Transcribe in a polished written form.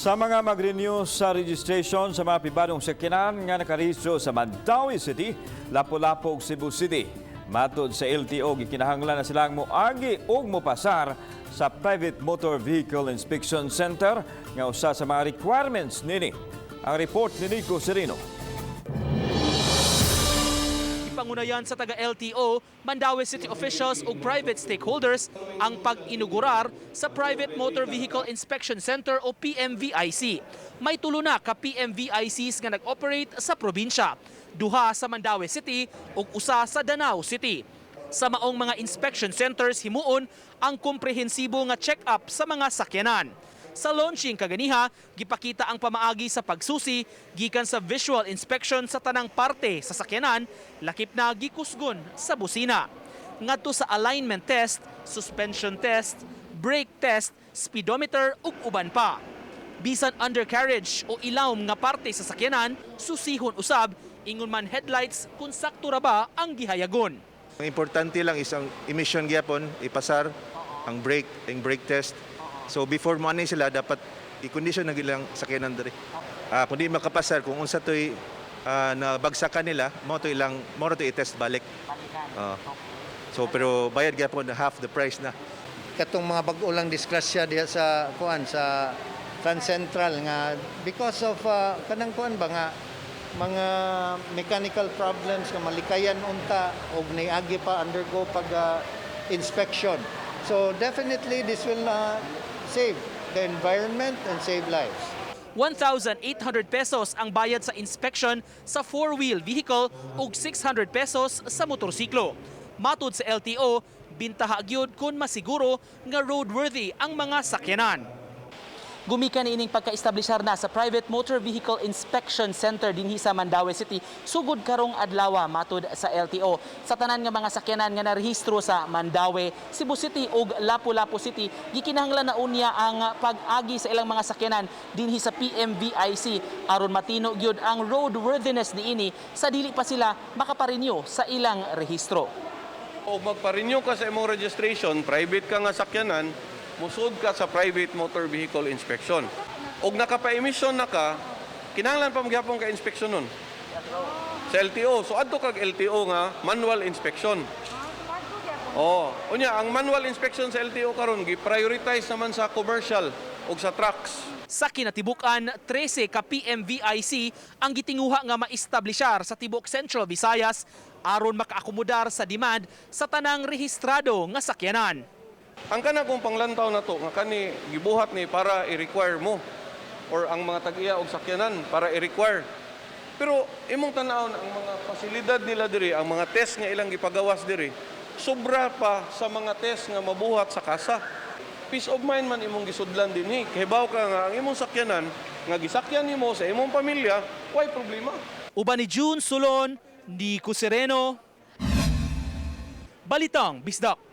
Sa mga mag-renew sa registration sa mga pribadong sakyanan nga nakarehistro sa Mandaue City, Lapu-Lapu ug Cebu City. Matod sa LTO, gikinahanglan na silang moagi ug mopasar sa Private Motor Vehicle Inspection Center nga usa sa mga requirements nini. Ang report ni Nico Sereno. Gipangunayan sa taga-LTO, Mandaue City officials ug private stakeholders ang pag-inugurar sa Private Motor Vehicle Inspection Center o PMVIC. May tulo na ka PMVICs nga nag-operate sa probinsya. Duha sa Mandaue City ug usa sa Danao City. Sa maong mga inspection centers, himuon ang komprehensibo nga check-up sa mga sakyanan. Sa launching kaganiha, gipakita ang pamaagi sa pagsusi gikan sa visual inspection sa tanang parte sa sakyanan, lakip na gikusgon sa busina. Ngadto sa alignment test, suspension test, brake test, speedometer ug uban pa. Bisan undercarriage o ilawom nga parte sa sakyanan, susihon usab, ingon man headlights kung sakto ra ba ang gihayagon. Ang importante lang is ang emission gyapon ipasar, ang brake test. So before mo ani sila, dapat i-condition na ilang sakyanan diri. Kung di makapasar, kung unsa toy nabagsakan nila, mao to i-test balik. So pero bayad gyapon na half the price na. Katong mga bag-o lang disgrasya diha sa kuan sa Trans Central nga because of kanang kuan ba nga mga mechanical problems nga malikayan unta og niagi pa undergo pag inspection. So definitely this will save the environment and save lives. 1,800 pesos ang bayad sa inspection sa four-wheel vehicle ug 600 pesos sa motorsiklo. Matud sa LTO, bintaha gyud kung masiguro nga roadworthy ang mga sakyanan. Gumikan niining pagka-establishar na sa Private Motor Vehicle Inspection Center dinhi sa Mandaue City sugod karong adlaw, matud sa LTO. Sa tanan nga mga sakyanan nga narehistro sa Mandaue, Cebu City ug Lapu-Lapu City, gikinahanglan na unya ang pag-agi sa ilang mga sakyanan dinhi sa PMVIC aron matino gyud ang roadworthiness niini sa dili pa sila makaparenew sa ilang rehistro. O magpa-renew ka sa imong registration, private ka nga sakyanan, musud ka sa Private Motor Vehicle Inspection. Og nakapa-emission na ka, kinahanglan pa magyapon ka inspection nun. Sa LTO. So adto kag LTO nga manual inspection. Oh, unya ang manual inspection sa LTO karon gi-prioritize naman sa commercial ug sa trucks. Sa kinatibuk-an, 13 ka PMVIC ang gitinguha nga maestablishar sa tibok Central Visayas aron makaakomodar sa demand sa tanang rehistrado nga sakyanan. Ang kana kung panglantaw na to nga kani gibuhat ni para i-require mo or ang mga tag-iya og sakyanan para i-require. Pero imong tan-awon ang mga pasilidad nila diri, ang mga test nga ilang gipagawas diri, sobra pa sa mga test nga mabuhat sa kasa. Peace of mind man imong gisudlan dinhi. Kahibaw ka nga ang imong sakyanan nga gisakyan nimo sa imong pamilya, way problema. Uban ni June Sulon, Nico Sereno, Balitang Bisdak.